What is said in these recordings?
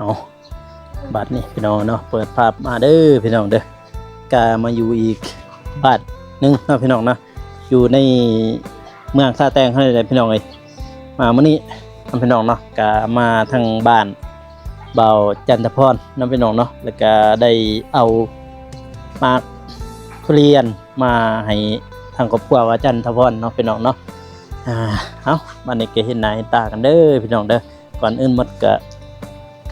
ເອົາ ບາດນີ້ພີ່ນ້ອງເນາະ ເປີດພາບມາເດີພີ່ນ້ອງເດີ ກະມາຢູ່ອີກບ້ານໜຶ່ງເນາະພີ່ນ້ອງເນາະ ຢູ່ໃນເມືອງທ່າແຕງເຮົານີ້ແຫຼະພີ່ນ້ອງເອີຍ. ມາມື້ນີ້ເນາະພີ່ນ້ອງເນາະ ກະມາທາງບ້ານບ່າວຈັນທະພອນເນາະພີ່ນ້ອງເນາະ ແລ້ວກະໄດ້ເອົາໝາກທຸລຽນມາໃຫ້ທາງຄອບຄົວບ່າວຈັນທະພອນເນາະພີ່ນ້ອງເນາະ. ອ່າ ເອົາ ບາດນີ້ກະເຫັນໜ້າເຫັນຕາກັນເດີພີ່ນ້ອງເດີ. ກ່ອນອື່ນໝົດກະ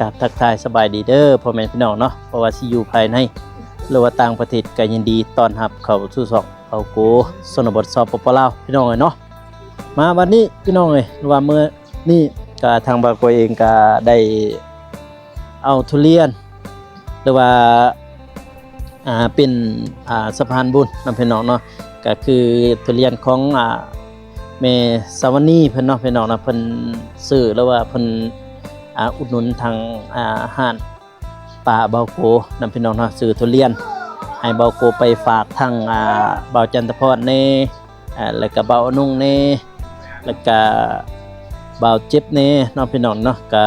ກາບທັກທາຍສະບາຍດີເດີພໍ່ແມ່ພີ່ນ້ອງເນາະ ບໍ່ວ່າຊິຢູ່ພາຍໃນ ຫຼືວ່າຕ່າງປະເທດ ກະຍິນດີຕ້ອນຮັບເຂົ້າສູ່ຊ່ອງເບົາໂກຊົນນະບົດ ສປປ ລາວ ພີ່ນ້ອງເອີຍເນາະ. ມາບັດນີ້ພີ່ນ້ອງເອີຍ ວ່າມື້ນີ້ກະທາງເບົາໂກເອງກະໄດ້ເອົາທຸລຽນ ຫຼືວ່າ ອ່າ ເປັນ ອ່າ ສະພານບຸນນຳພີ່ນ້ອງເນາະ ກະຄືທຸລຽນຂອງ ອ່າ ແມ່ສາວະນີເພິ່ນເນາະພີ່ນ້ອງເນາະ ເພິ່ນຊື້ ຫຼືວ່າເພິ່ນ ອ່າ ອຸດໜູນທາງ ອ່າ ຮ້ານປ້າເບົາໂກນຳພີ່ນ້ອງເນາະ ຊື້ທຸລຽນໃຫ້ເບົາໂກໄປຝາກທາງ ອ່າ ບ່າວຈັນທະພອນແດ່ ອ່າ ແລ້ວກະບ່າວອະນົງແດ່ ແລ້ວກະບ່າວເຈັບແດ່ເນາະພີ່ນ້ອງເນາະ. ກະ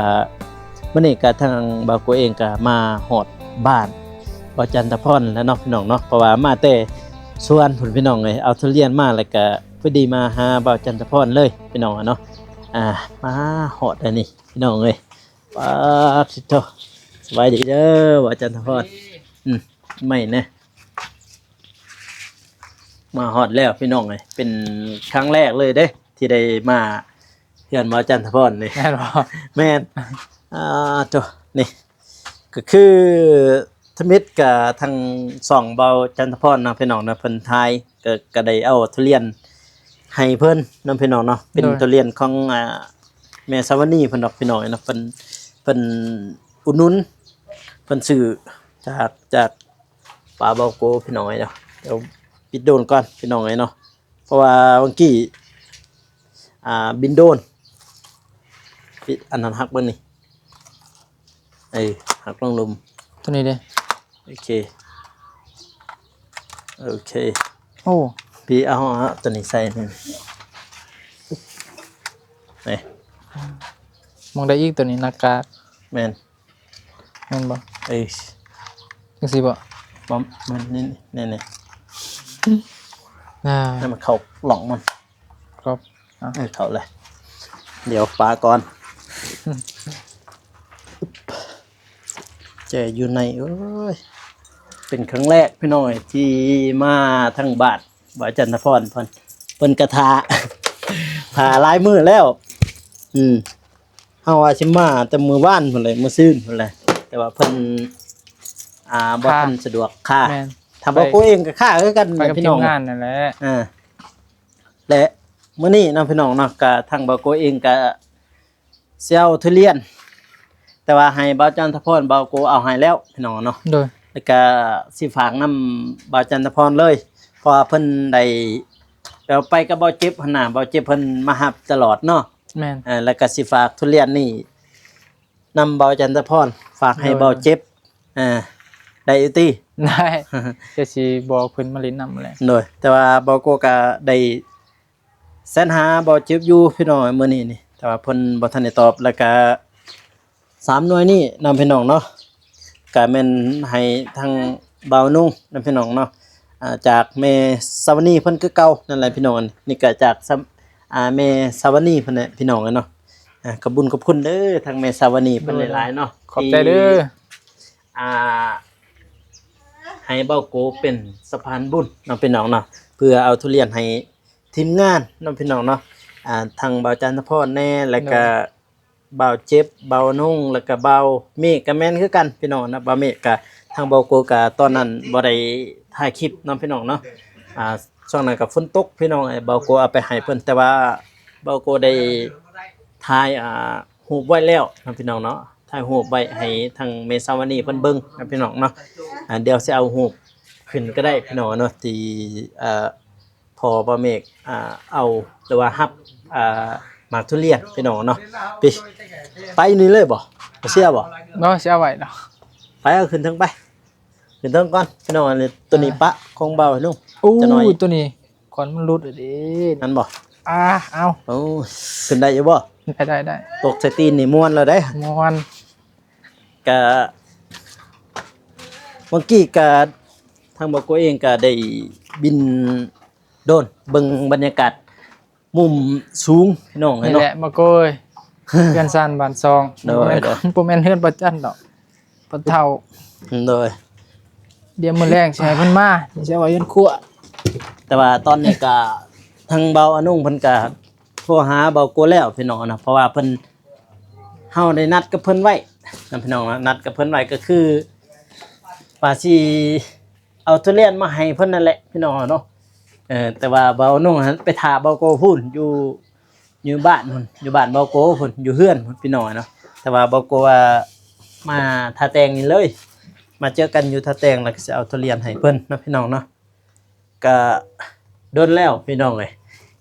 ມື້ນີ້ກະທາງບ່າວໂກເອງກະມາຮອດບ້ານບ່າວຈັນທະພອນແລ້ວເນາະພີ່ນ້ອງເນາະ ເພາະວ່າມາແຕ່ສວນພຸ້ນພີ່ນ້ອງເອີຍ ເອົາທຸລຽນມາ ແລ້ວກະພໍດີມາຫາບ່າວຈັນທະພອນເລີຍພີ່ນ້ອງເນາະ. ອ່າ ມາຮອດແລ້ວນີ້ພີ່ນ້ອງເອີຍ ປາດໂທ້ ສະບາຍດີເດີບ່າວຈັນທະພອນ. ອືມ ໄມ້ແນ່ ມາຮອດແລ້ວພີ່ນ້ອງເອີຍ ເປັນຄັ້ງແລກເລີຍເດ້ທີ່ໄດ້ມາເຮືອນບ່າວຈັນທະພອນນີ້ ແມ່ນບໍ່? ແມ່ນ. ອ່າ ໂທ້ ນີ້ກະຄືທຳອິດກະທາງຊ່ອງບ່າວຈັນທະພອນເນາະພີ່ນ້ອງເນາະ ເພິ່ນຖ່າຍ ກະ ກະໄດ້ເອົາທຸລຽນໃຫ້ເພິ່ນນຳພີ່ນ້ອງເນາະ ເປັນ ໂດຍ ທຸລຽນຂອງ ອ່າ ແມ່ສາວະນີເພິ່ນດອກພີ່ນ້ອງເນາະ ເພິ່ນ ເພິ່ນອຸດໜູນ ເພິ່ນຊື້ຈາກ ຈາກປ້າເບົາໂກພີ່ນ້ອງເອີຍເນາະ. ດຽວປິດໂດຣນກ່ອນພີ່ນ້ອງເອີຍເນາະ ເພາະວ່າວັງກີ້ ອ່າ ບິນໂດຣນ ປິດ ອັນນັ້ນຫັກເບິ່ງນີ້ ເອີ ຫັກລົງລຸ່ມ ໂຕນີ້ເດ້ ໂອເຄ ໂອເຄ. ໂອ້ ພີ່ເອົາ ເອົາໂຕນີ້ໃສ່ນີ້ ນີ້ ມອງໄດ້ອີກໂຕນີ້ ໜ້າກາກ ແມ່ນ ແມ່ນບໍ່? ເອີ ຈັ່ງຊີ້ບໍ່? ບໍ່ ມັນນີ້ ນີ້ ນີ້ ອ່າ ໃຫ້ມັນເຂົ້າຮ່ອງມັນ ກໍ ອ່ະ ເອີ ເຂົ້າແລ້ວ ດຽວປາກ່ອນ ແຈຢູ່ໃນ ເອີຍ ເປັນຄັ້ງແລກພີ່ນ້ອງເອີຍ ທີ່ມາທາງບ້ານບ່າວຈັນທະພອນເພິ່ນ ເພິ່ນກະຖ້າ ຖ້າຫຼາຍມື້ແລ້ວ ອືມ ເຮົາວ່າຊິມາແຕ່ມື້ວານພຸ້ນແຫຼະ ມື້ຊືນພຸ້ນແຫຼະ ແຕ່ວ່າເພິ່ນ ອ່າ ບໍ່ ຄ່າ ທັນສະດວກຄ່າ ແມ່ນ ຖ້າບໍ່ ໄປ ໂກເອງກໍຄ່າຄືກັນ ໄປກັບ ພີ່ນ້ອງ ທີມງານນັ້ນແຫຼະ ອ່າ ແລະ ມື້ນີ້ເນາະພີ່ນ້ອງເນາະ ກະທາງບ່າວໂກເອງກະຊິເອົາທຸລຽນ ແຕ່ວ່າໃຫ້ບ່າວຈັນທະພອນ ບ່າວໂກເອົາໃຫ້ແລ້ວພີ່ນ້ອງເນາະ ໂດຍ ແລ້ວກະຊິຝາກນຳບ່າວຈັນທະພອນເລີຍ ເພາະວ່າເພິ່ນໄດ້ ແບບໄປກັບບ່າວເຈັບຫັ້ນນະ ບ່າວເຈັບເພິ່ນມາຮັບຕະຫຼອດເນາະ ແມ່ນ ເອີ ແລ້ວກະຊິຝາກທຸລຽນນີ້ ນຳບ່າວຈັນທະພອນ ຝາກໃຫ້ ໂດຍ ບ່າວເຈັບ ອ່າ ໄດ້ຢູ່ຕິ? ໄດ້ ຈະຊິບອກເພິ່ນມາຫຼິ້ນນຳແຫຼະ ໂດຍ ແຕ່ວ່າບ່າວໂກກະໄດ້ແຊັດຫາບ່າວເຈັບຢູ່ພີ່ນ້ອງ ມື້ນີ້ນີ້ ແຕ່ວ່າເພິ່ນບໍ່ທັນໄດ້ຕອບ ແລ້ວກະສາມໜ່ວຍນີ້ນຳພີ່ນ້ອງເນາະ ກະແມ່ນໃຫ້ທາງບ່າວນຸ່ງນຳພີ່ນ້ອງເນາະ ອ່າ ຈາກແມ່ສາວະນີເພິ່ນຄືເກົ່ານັ້ນແຫຼະພີ່ນ້ອງ ນີ້ກະຈາກ ອ່າ ແມ່ສາວະນີເພິ່ນແຫຼະພີ່ນ້ອງເອີຍເນາະ ອ່າ ຂອບບຸນຂອບຄຸນເດີທາງແມ່ສາວະນີເພິ່ນ ໂດຍ ຫຼາຍໆເນາະ ຂອບໃຈເດີ ທີ່ ອ່າ ໃຫ້ບ່າວໂກເປັນສະພານບຸນເນາະພີ່ນ້ອງເນາະ ເພື່ອເອົາທຸລຽນໃຫ້ທີມງານເນາະພີ່ນ້ອງເນາະ ອ່າ ທັງບ່າວຈັນທະພອນແດ່ ແລ້ວກະ ໂດຍ ບ່າວເຈັບ ບ່າວນຸ່ງ ແລ້ວກະບ່າວເມກກະແມ່ນຄືກັນພີ່ນ້ອງເນາະ ບ່າວເມກກະ ທາງບ່າວໂກກະຕອນນັ້ນບໍ່ໄດ້ຖ່າຍຄລິບເນາະພີ່ນ້ອງເນາະ ອ່າ ຊ່ວງນັ້ນກະຝົນຕົກພີ່ນ້ອງ ບ່າວໂກເອົາໄປໃຫ້ເພິ່ນ ແຕ່ວ່າບ່າວໂກໄດ້ຖ່າຍ ອ່າ ຮູບໄວ້ແລ້ວເນາະພີ່ນ້ອງເນາະ ຖ່າຍຮູບໄວ້ໃຫ້ທາງແມ່ສາວະນີເພິ່ນເບິ່ງນະພີ່ນ້ອງເນາະ ອ່າ ດຽວຊິເອົາຮູບຂຶ້ນກໍໄດ້ພີ່ນ້ອງເນາະ ທີ່ ອ່າ ພໍ່ບ່າວເມກ ອ່າ ເອົາ ຫຼືວ່າຮັບ ອ່າ ໝາກທຸລຽນພີ່ນ້ອງເນາະ ໄປ ໄປນີ້ເລີຍບໍ່? ບໍ່ເສຍບໍ່? ບໍ່ ຊິເອົາໄວ້ດອກ ໄປເອົາຂຶ້ນເທິງໄປ ຂຶ້ນເທິງກ່ອນພີ່ນ້ອງ ອັນນີ້ ໂຕນີ້ ອ່າ ປະຂອງບ່າວໃຫ້ລຸງ ໂອ້ຍ ຈັກໜ້ອຍ ໂຕນີ້ ກ່ອນມັນຫຼຸດເດ້ ນັ້ນບໍ່? ອ່າ ເອົາ ໂອ້ຍ ຂຶ້ນໄດ້ຢູ່ບໍ່? ໄດ້ ໄດ້ ໄດ້ ຕົກໃສ່ຕີນນີ້ມ່ວນແລ້ວເດ້ ມ່ວນ ກະ ເມື່ອກີ້ກະ ທາງບ່າວໂກເອງກະໄດ້ບິນໂດຣນເບິ່ງບັນຍາກາດມຸມສູງ ພີ່ນ້ອງເອີຍເນາະ. ນີ້ແຫຼະ ບ່າວໂກເອີຍ ເຮືອນຊານບ້ານຊ່ອງ. ໂດຍ ບໍ່ແມ່ນ ໂດຍ ບໍ່ແມ່ນເຮືອນປະຈັນດອກ ປະເຖົ້າ. ໂດຍ ດຽວມື້ແລງຊິໃຫ້ເພິ່ນມາ ຊິເອົາໄວ້ເຮືອນຄົວ. ແຕ່ວ່າຕອນນີ້ກະ ທາງບ່າວອານຸງເພິ່ນກະໂທຫາບ່າວໂກແລ້ວ ພີ່ນ້ອງເນາະ ເພາະວ່າເພິ່ນ ເຮົາໄດ້ນັດກັບເພິ່ນໄວ້ນຳ ພີ່ນ້ອງເນາະ. ນັດກັບເພິ່ນໄວ້ກໍຄືວ່າຊິເອົາທຸລຽນມາໃຫ້ເພິ່ນນັ້ນແຫຼະ ພີ່ນ້ອງເນາະ. ເອີ ແຕ່ວ່າບ່າວອານຸງຫັ້ນໄປຖ້າບ່າວໂກພຸ້ນ ຢູ່ ຢູ່ບ້ານພຸ້ນ ຢູ່ບ້ານບ່າວໂກພຸ້ນ ຢູ່ເຮືອນພຸ້ນ ພີ່ນ້ອງເນາະ. ແຕ່ວ່າບ່າວໂກວ່າມາທ່າແຕງນີ້ເລີຍ ມາເຈີກັນຢູ່ທ່າແຕງ ແລ້ວກໍຊິເອົາທຸລຽນໃຫ້ເພິ່ນເນາະ ພີ່ນ້ອງເນາະ. ກະດົນແລ້ວພີ່ນ້ອງເອີຍ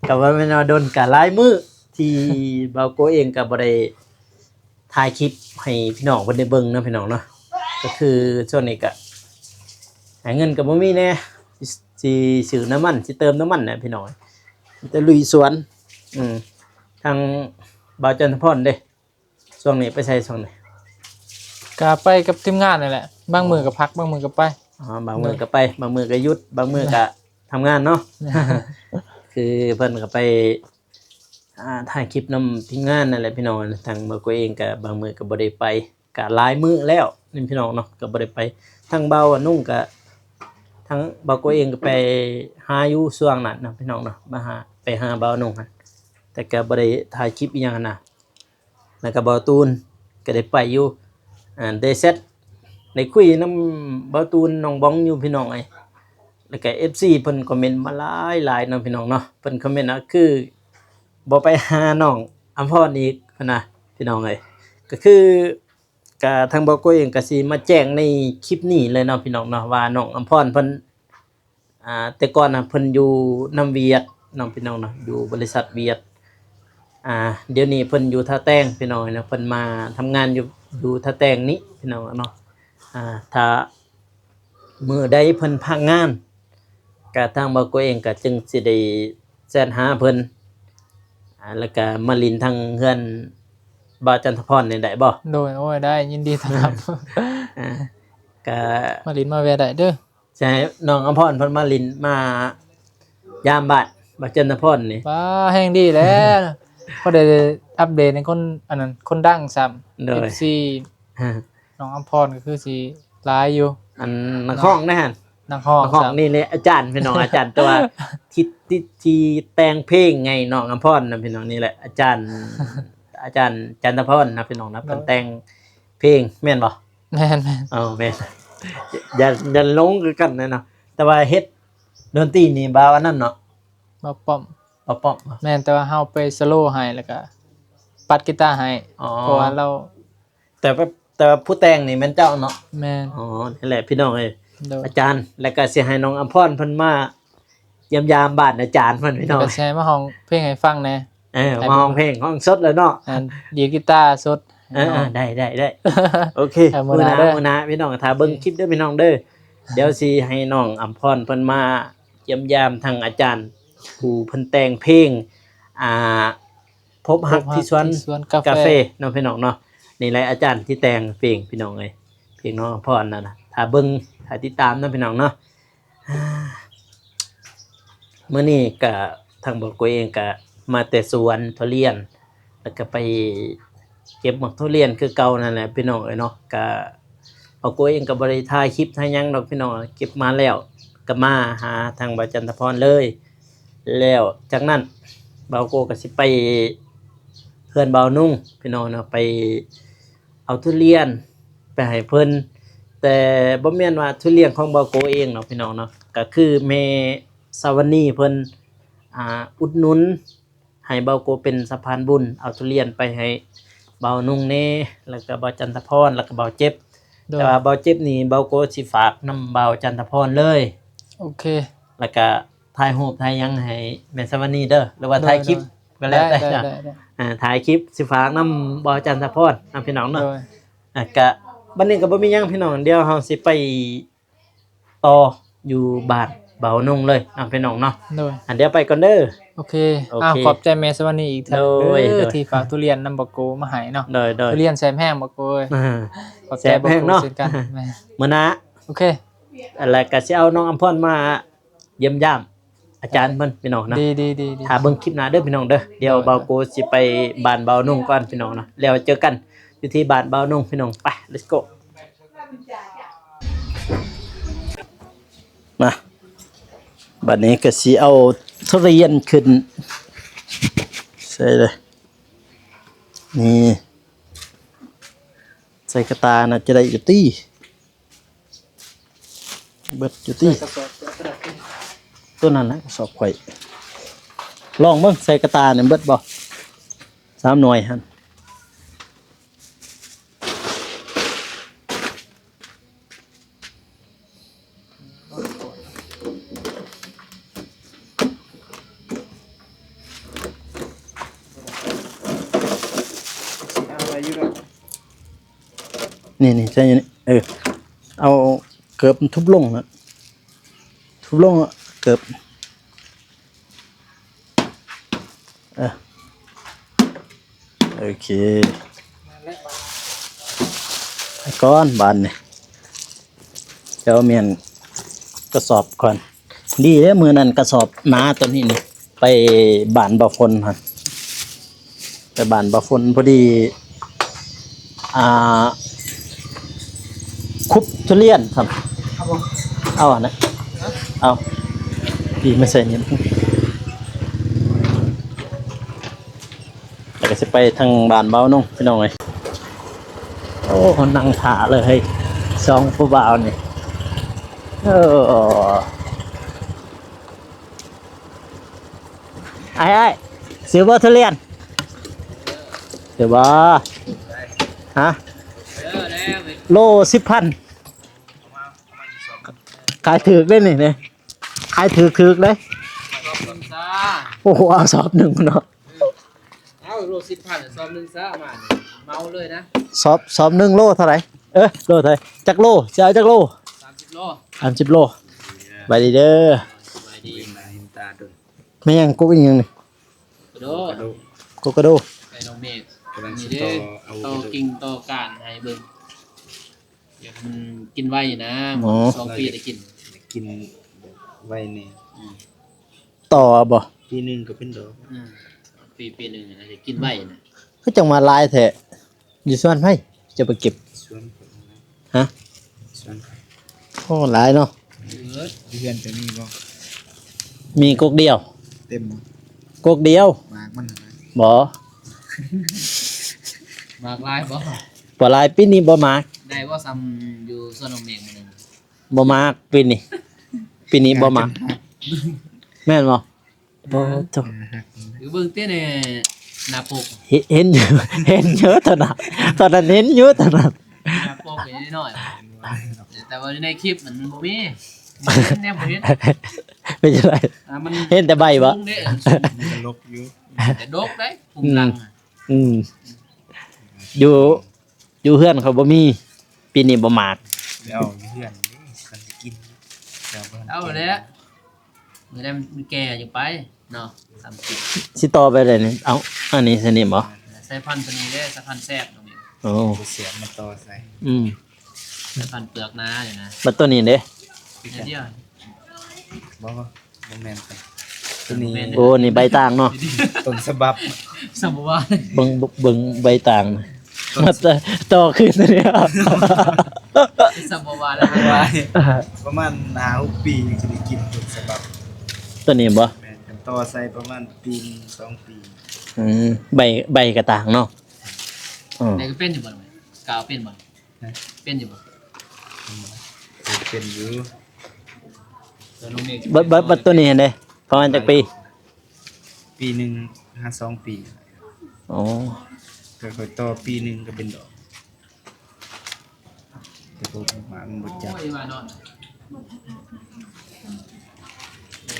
ກະວ່າແມ່ນວ່າດົນ ກະຫຼາຍມື້ທີ່ບ່າວໂກເອງກະບໍ່ໄດ້ຖ່າຍຄລິບໃຫ້ພີ່ນ້ອງເພິ່ນໄດ້ເບິ່ງເນາະ ພີ່ນ້ອງເນາະ. ກະຄືຊ່ວງນີ້ກະຫາເງິນກະບໍ່ມີແດ່ ຊິ ຊິຊື້ນ້ຳມັນ ຊິເຕີມນ້ຳມັນນະ ພີ່ນ້ອງເອີຍ ມີແຕ່ລຸຍສວນ. ອືມ ທາງບ່າວຈັນທະພອນເດ້ ຊ່ວງນີ້ໄປໃສຊ່ວງນີ້? ກະໄປກັບທີມງານນີ້ແຫຼະ ບາງມື້ກະພັກ ບາງມື້ກະໄປ. ອໍ ບາງມື້ກະໄປ ບາງມື້ກະຢຸດ ບາງມື້ກະທຳງານເນາະ. ຄືເພິ່ນກະໄປ ອ່າ ຖ່າຍຄລິບນຳທີມງານນັ້ນແຫຼະ ພີ່ນ້ອງ. ທາງບ່າວໂກເອງກະບາງມື້ກະບໍ່ໄດ້ໄປ ກະຫຼາຍມື້ແລ້ວນີ້ ພີ່ນ້ອງເນາະ ກະບໍ່ໄດ້ໄປ. ທາງບ່າວອານຸງກະ ທາງບ່າວໂກເອງກະໄປຫາຢູ່ຊ່ວງນັ້ນນະ ພີ່ນ້ອງເນາະ ມາຫາ ໄປຫາບ່າວອານຸງຫັ້ນ ແຕ່ກະບໍ່ໄດ້ຖ່າຍຄລິບອີ່ຫຍັງຫັ້ນນະ. ແລ້ວກະບ່າວຕູນກະໄດ້ໄປຢູ່ ອ່າ ໄດ້ແຊັດ ໄດ້ຄຸຍນຳບ່າວຕູນ ນ້ອງບອງຢູ່ ພີ່ນ້ອງເອີຍ. ແລ້ວກະເອັຟຊີເພິ່ນຄອມເມັນມາຫຼາຍໆເນາະ ພີ່ນ້ອງເນາະ. ເພິ່ນຄອມເມັນວ່າ ຄືບໍ່ໄປຫານ້ອງອຳພອນອີກ ເພິ່ນວ່າ ພີ່ນ້ອງເອີຍ. ກະຄື ກະທາງບ່າວໂກເອງກະຊິມາແຈ້ງໃນຄລິບນີ້ເລີຍເນາະ ພີ່ນ້ອງເນາະ ວ່ານ້ອງອຳພອນເພິ່ນ ອ່າ ແຕ່ກ່ອນນະເພິ່ນຢູ່ນຳຫວຽດເນາະ ພີ່ນ້ອງເນາະ ຢູ່ບໍລິສັດຫວຽດ. ອ່າ ດຽວນີ້ເພິ່ນຢູ່ທ່າແຕງ ພີ່ນ້ອງເນາະ ເພິ່ນມາທຳງານຢູ່ ຢູ່ທ່າແຕງນີ້ ພີ່ນ້ອງເນາະ. ອ່າ ຖ້າມື້ໃດເພິ່ນພັກງານ ກະທາງບ່າວໂກເອງກະຈຶ່ງຊິໄດ້ແຊັດຫາເພິ່ນ ອ່າ ແລ້ວກະມາຫຼິ້ນທາງເຮືອນບ່າວຈັນທະພອນນີ້ໄດ້ບໍ່? ໂດຍ ໂອ້ຍ ໄດ້ ຍິນດີຕ້ອນຮັບ. ອ່າ ກະມາຫຼິ້ນມາແວ່ໄດ້ເດີ. ຊິໃຫ້ນ້ອງອຳພອນເພິ່ນມາຫຼິ້ນມາຢາມບ້ານບ່າວຈັນທະພອນນີ້ ວ້າ ແຮ່ງດີແລ້ວ ພໍໄດ້ອັບເດດໃນຄົນ ອັນນັ້ນ ຄົນດັງຊ້ຳ. ໂດຍ ເອັຟຊີ ອ່າ ນ້ອງອຳພອນກໍຄືຊິຫຼາຍຢູ່ ອັນນັກຮ້ອງເດ້ຫັ້ນ ນັກຮ້ອງ ນັກຮ້ອງນີ້ແຫຼະອາຈານ ພີ່ນ້ອງ ອາຈານ ແຕ່ວ່າທີ່ ທີ່ ທີ່ແຕ່ງເພງໃຫ້ນ້ອງອຳພອນນະ ພີ່ນ້ອງ ນີ້ແຫຼະອາຈານ ອາຈານຈັນທະພອນນະ ພີ່ນ້ອງນະ ເພິ່ນແຕ່ງເພງແມ່ນບໍ່? ແມ່ນໆ ເອີ ແມ່ນ ຢ່າ ຢ່າຫຼົງຄືກັນແຫຼະເນາະ. ແຕ່ວ່າເຮັດດົນຕີນີ້ບ່າວອັນນັ້ນເນາະ ບ່າວປ້ອມ ບ່າວປ້ອມ ແມ່ນ ແຕ່ວ່າເຮົາໄປສະໂລໃຫ້ ແລ້ວກະປັດກີຕາໃຫ້ ອໍ ເພາະວ່າລາວ ແຕ່ວ່າ ແຕ່ວ່າຜູ້ແຕ່ງນີ້ແມ່ນເຈົ້າເນາະ? ແມ່ນ ອໍ ນີ້ແຫຼະພີ່ນ້ອງເອີຍ ໂດຍ ອາຈານ ແລ້ວກະຊິໃຫ້ນ້ອງອຳພອນເພິ່ນມາຢ້ຽມຢາມບ້ານອາຈານເພິ່ນ ພີ່ນ້ອງ ແລ້ວກະຊິໃຫ້ມາຮ້ອງເພງໃຫ້ຟັງແດ່. ເອີ ມາຮ້ອງເພງ ຮ້ອງສົດແລ້ວເນາະ ອ່າ ດີດກີຕາສົດ. ເອີ ເນາະ ເອີ ໄດ້ ໄດ້ ໄດ້ ໂອເຄ ມື້ໜ້າ ມື້ໜ້າພີ່ນ້ອງ ຖ້າເບິ່ງຄລິບເດີພີ່ນ້ອງເດີ ດຽວຊິໃຫ້ນ້ອງອຳພອນເພິ່ນມາຢ້ຽມຢາມທາງອາຈານ ຜູ້ເພິ່ນແຕ່ງເພງ ອ່າ ພົບຮັກທີ່ສວນກາເຟເນາະ ພີ່ນ້ອງເນາະ. ນີ້ແຫຼະອາຈານທີ່ແຕ່ງເພງ ພີ່ນ້ອງເອີຍ ເພງນ້ອງອຳພອນນັ້ນນະ ຖ້າເບິ່ງ ຖ້າຕິດຕາມນຳ ພີ່ນ້ອງເນາະ. ມື້ນີ້ກະທາງບ່າວໂກເອງກະມາແຕ່ສວນທຸລຽນ ແລ້ວກະໄປເກັບໝາກທຸລຽນຄືເກົ່ານັ້ນແຫຼະ ພີ່ນ້ອງເອີຍເນາະ. ກະບ່າວໂກເອງກະບໍ່ໄດ້ຖ່າຍຄລິບຖ່າຍຫຍັງດອກ ພີ່ນ້ອງ ເກັບມາແລ້ວກະມາຫາທາງບ່າວຈັນທະພອນເລີຍ. ແລ້ວຈາກນັ້ນບ່າວໂກກະຊິໄປເຮືອນບ່າວນຸ່ງ ພີ່ນ້ອງເນາະ ໄປ ເອົາທຸລຽນໄປໃຫ້ເພິ່ນ ແຕ່ບໍ່ແມ່ນວ່າທຸລຽນຂອງບ່າວໂກເອງເນາະ ພີ່ນ້ອງເນາະ ກະຄືແມ່ສາວະນີເພິ່ນ ອ່າ ອຸດໜູນໃຫ້ບ່າວໂກເປັນສະພານບຸນ ເອົາທຸລຽນໄປໃຫ້ບ່າວນຸ່ງແດ່ ແລ້ວກະບ່າວຈັນທະພອນ ແລ້ວກະບ່າວເຈັບ. ໂດຍ ແຕ່ວ່າບ່າວເຈັບນີ້ບ່າວໂກຊິຝາກນຳບ່າວຈັນທະພອນເລີຍ. ໂອເຄ ແລ້ວກະຖ່າຍຮູບຖ່າຍຫຍັງໃຫ້ແມ່ສາວະນີເດີ ຫຼືວ່າຖ່າຍຄລິບ ໂດຍ ກໍແລ້ວແຕ່ ໄດ້ ເນາະ ໄດ້ ໄດ້ ອ່າ ຖ່າຍຄລິບຊິຝາກນຳບ່າວຈັນທະພອນນຳ ພີ່ນ້ອງເນາະ. ໂດຍ ອ່າ ກະບັດນີ້ກະບໍ່ມີຫຍັງ ພີ່ນ້ອງ ດຽວເຮົາຊິໄປຕໍ່ຢູ່ບ້ານບ່າວນົງເລີຍນຳ ພີ່ນ້ອງເນາະ. ໂດຍ ອັນດຽວໄປກ່ອນເດີ. ໂອເຄ ໂອເຄ ອ້າວ ຂອບໃຈແມ່ສະຫວັນນີອີກເທື່ອ ໂດຍ ເດີ ໂດຍ ທີ່ຝາກທຸລຽນນຳບັກໂກມາໃຫ້ເນາະ ໂດຍ ໂດຍ ທຸລຽນແຊບແຮງບັກໂກເອີຍ ອ່າ ຂອບໃຈບັກໂກເຊັ່ນກັນ ແມ່ນ ມື້ໜ້າ ໂອເຄ ແລ້ວກໍຊິເອົານ້ອງອຳພອນມາຢ້ຽມຢາມອາຈານເພິ່ນພີ່ນ້ອງເນາະ ດີໆໆໆ ຖ້າເບິ່ງຄລິບໜ້າເດີພີ່ນ້ອງເດີ ດຽວ ໂດຍ ບ່າວໂກຊິໄປບ້ານບ່າວໜຸ່ງກ່ອນພີ່ນ້ອງເນາະ ແລ້ວເຈີກັນຢູ່ທີ່ບ້ານບ່າວໜຸ່ງພີ່ນ້ອງ ໄປ let's go ມາ ບັດນີ້ກໍຊິເອົາທຸລຽນຂຶ້ນ ໃສ່ເລີຍ ນີ້ ໃສ່ກະຕ່າໜ້າຈະໄດ້ຢູ່ຕິ ເບິດຢູ່ຕິ ໃສ່ກະສອບ ຕົວນັ້ນນະ ກະສອບຂ້ອຍ ລອງເບິ່ງ ໃສ່ກະຕ່ານີ້ເບິດບໍ່ ສາມໜ່ວຍຫັ້ນ. ນີ້ໆ ໃສ່ນີ້ ເອີ ເອົາເກີບທຸບລົງນະ ທຸບລົງເກີບ. ເອີ ໂອເຄ ໄປກ່ອນບາດນີ້ ດຽວແມ່ນກະສອບກ່ອນ ດີເດ້ ມື້ນັ້ນກະສອບໜາຕົວນີ້ນີ້ ໄປບ້ານບ່າວຝົນຫັ້ນ ໄປບ້ານບ່າວຝົນພໍດີ ອ່າ ຄຸບທຸລຽນຊ້ຳ ເອົາບໍ່ ເອົາຫັ້ນນະ ເອົາ ປີມາໃສ່ນີ້ ແລ້ວກໍຊິໄປທາງບ້ານບ່າວໜຸ່ງພີ່ນ້ອງເອີຍ ໂອ້ ນັ່ງຖ້າເລີຍ ສອງຜູ້ບ່າວນີ້ ເອີ. ອ້າຍໆ ຊື້ບໍ່ທຸລຽນ ຊື້ບໍ່ ຮະ ໂລສິບພັນ ຂາຍຖືກເດ້ນີ້ ນີ້ ຂາຍຖືກໆເດ້ ໂອ້ໂຫ ເອົາສອບໜຶ່ງເນາະ ເອົາໂລສິບພັນ ສອບໜຶ່ງຊະ ມານີ້ ເມົາເລີຍນະ ສອບ ສອບໜຶ່ງໂລເທົ່າໃດ ເອີ ໂລເທົ່າໃດ ຈັກໂລ ຊິເອົາຈັກໂລ ສາມສິບໂລ ສາມສິບໂລ ສະບາຍດີເດີ ສະບາຍດີ ແມ່ນຫຍັງ ກົກອີ່ຫຍັງນີ້ ໂອຄາໂດ ໂອຄາໂດ ໃສ່ນ້ອງເມກ ກຳລັງຊິຕໍ່ ນີ້ເດ້ ຕໍ່ເອົາ ຕໍ່ກິ່ງຕໍ່ກ້ານໃຫ້ເບິ່ງ ຢາກໃຫ້ມັນກິນໄວນະ ອໍ ສອງປີໄດ້ກິນ ຢາກກິນແບບໄວແດ່ ອືມ ຕໍ່ເອົາບໍ່ ປີໜຶ່ງກໍເປັນດອກ ອືມ ປີ ປີໜຶ່ງນະ ຢາກກິນໄວນະ ຄືຈັ່ງມາຫຼາຍແທ້ ຢູ່ສວນໃຜ ຈະໄປເກັບ ສວນຂ້ອຍນະ ຮະ ສວນຂ້ອຍ ໂອ້ ຫຼາຍເນາະ ເອີ ຢູ່ເຮືອນຈະມີບໍ່ ມີກົກດຽວ ເຕັມບໍ່ ກົກດຽວ ໝາກມັນຫັ້ນນະ ບໍ່ ໝາກຫຼາຍບໍ່ ບໍ່ຫຼາຍ ປີນີ້ບໍ່ໝາກ ໄດ້ບໍ່ ສ່ຳຢູ່ສວນນ້ອງເມກມື້ໜຶ່ງ ບໍ່ໝາກປີນີ້ ປີນີ້ບໍ່ໝາກ ແມ່ນບໍ່? ໂອ້ ໂທ້ ເບິ່ງຕິໃນໜ້າປົກ ເຫັນ ເຫັນຢູ່ ເຫັນຢູ່ຕອນນັ້ນ ຕອນນັ້ນເຫັນຢູ່ຕອນນັ້ນ ໜ້າປົກນ້ອຍໆ ແຕ່ວ່າຢູ່ໃນຄລິບມັນບໍ່ມີ ແນມບໍ່ເຫັນ ເປັນຈັ່ງໃດ ອ່າ ມັນເຫັນແຕ່ໃບບໍ່? ສູງເດ້ ມັນສູງ ມັນກໍລົກຢູ່ ແຕ່ດົກໄດ໋ ພຸງຫຼັງ ອືມ ອືມ ຢູ່ ຢູ່ເຮືອນຂ້ອຍບໍ່ມີ ປີນີ້ບໍ່ໝາກ ເອົາຢູ່ເຮືອນເດ້ ມັນຊິກິນ ເອົາແຫຼະ ມື້ໃດມັນແກ່ຈັ່ງໄປເນາະ ສາມສິບ ຊິຕໍ່ໄປໃດນີ້ ເອົາ ອັນນີ້ໃສ່ນີ້ບໍ່? ໃສ່ພັນຕົວນີ້ເດ້ ໃສ່ພັນແຊບຕົວນີ້ ໂອ້ ແຊບມາຕໍ່ໃສ່ ອືມ ໃສ່ພັນເປືອກໜານີ້ນະ ບັດຕົວນີ້ເດ້ ແນວດຽວ ບໍ່ ບໍ່ແມ່ນ ຕົວນີ້ ແມ່ນ ໂອ້ ນີ້ໃບຕາງເນາະ ຕົ້ນສະບັບ ສຳບໍ່ວ່າ ເບິ່ງ ເບິ່ງໃບຕາງ ມາຕໍ່ຄືນຕົວນີ້ ສຳບໍ່ວ່າແລ້ວ ປະມານຫ້າຫົກປີຈັ່ງຊິໄດ້ກິນຕົ້ນສະບັບ ຕົວນີ້ບໍ່? ແມ່ນ ຄັນຕໍ່ໃສ່ປະມານປີໜຶ່ງສອງປີ ອືມ ໃບ ໃບກະຕ່າງເນາະ ອືມ ແຕ່ກໍເປັນຢູ່ບໍ່? ກາວເປັນບໍ່? ຮະ ເປັນຢູ່ບໍ່? ເປັນຢູ່ ຕົວນ້ອງເມກ ບັດ ບັດ ບັດຕົວນີ້ຫັ້ນເດ້ ປະມານຈັກປີ? ປີໜຶ່ງຫາສອງປີ ອໍ ກໍຄ່ອຍຕໍ່ປີໜຶ່ງກໍເປັນດອກ ແຕ່ບໍ່ ມັນບໍ່ຈັບ ໂອ້ຍ ວ່າເນາະ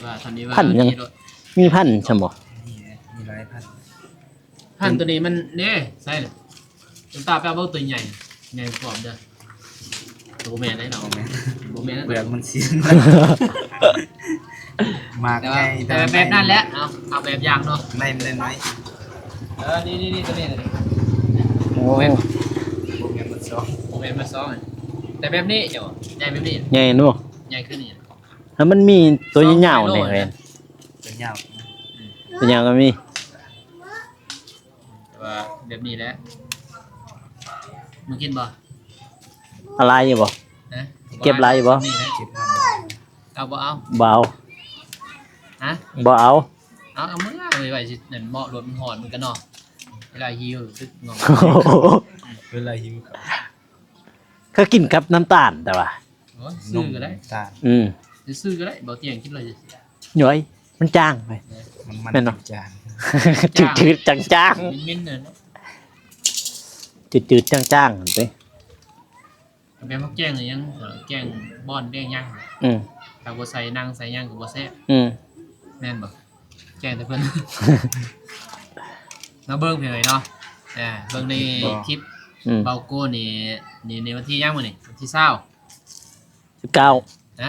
ວ່າເທົ່ານີ້ວ່າ ພັນຫຍັງ? ມີພັນຊັ້ນບໍ່? ມີ ມີຫຼາຍພັນ. ຫັ້ນ ຕົວນີ້ມັນເດ້ ໃສ່ລະ ຕົວຕາໄປເອົາເບິ່ງຕົວໃຫຍ່ ໃຫຍ່ກວ່າເດີ ບໍ່ແມ່ນໄດ໋ເນາະ ບໍ່ແມ່ນ ບໍ່ແມ່ນ ເປືອກມັນຊິ ເປືອກມັນຊິ ໝາກ ແຕ່ວ່າ ໃຫຍ່ ແຕ່ແບບນັ້ນແຫຼະ ເອົາ ເອົາແບບຢ່າງເນາະ ໃນ ໃນ ໃນ ເອີ ນີ້ໆໆ ຕົວນີ້ ໂອ້ ໂອ້ ບໍ່ແມ່ນໝົດຊອງ ບໍ່ແມ່ນໝົດຊອງ ແຕ່ແບບນີ້ເຈົ້າ ໃຫຍ່ແບບນີ້ ໃຫຍ່ເນາະ ໃຫຍ່ຄືນີ້ ແລ້ວມັນມີຕົວຍາວໆ ນີ້ເວີຍ ຕົວຍາວ ອືມ ຕົວຍາວກໍມີ ແຕ່ວ່າແບບນີ້ແຫຼະ ມຶງກິນບໍ່? ເອົາຫຼາຍຢູ່ບໍ່? ຮະ? ເກັບຫຼາຍຢູ່ບໍ່? ເກັບ ເອົາບໍ່ເອົາ? ບໍ່ເອົາ ຮະ? ບໍ່ເອົາ ເອົາ ເອົາເມືອໄວ້ ໄວ້ຊິນັ້ນເໝາະ ລົດມັນຮ້ອນ ມັນກໍເນາະ ເວລາຫິວ ຕຶກງອງ ເວລາຫິວ ເຂົາກິນກັບນ້ຳຕານ ແຕ່ວ່າ ໂອ້ຍ ຊື້ກໍໄດ້ ນ້ຳຕານ ອືມ ຊື້ກໍໄດ້ ບໍ່ຕຽງກິນເລີຍ ໂອ້ຍ ມັນຈາງໄປ ເອີ ມັນ ມັນ ແມ່ນບໍ່? ຈາງ ຈືດໆ ຈາງໆ ເໝັນໆ ນັ້ນ ຈືດໆ ຈາງໆ ຫັ້ນຕິ ແບບເຮົາແກງຫຍັງ ແກງບ່ອນແກງຫຍັງ ອືມ ຖ້າບໍ່ໃສ່ໜັງໃສ່ຫຍັງກໍບໍ່ແຊບ ອືມ ແມ່ນບໍ່? ແຈ້ງແຕ່ເພິ່ນ ມາເບິ່ງເພິ່ນເລີຍເນາະ ເບິ່ງໃນຄລິບ ອືມ ເບົາໂກ້ນີ້ ນີ້ ນີ້ວັນທີຫຍັງມື້ນີ້? ວັນທີຊາວ ສິບເກົ້າ ຮະ?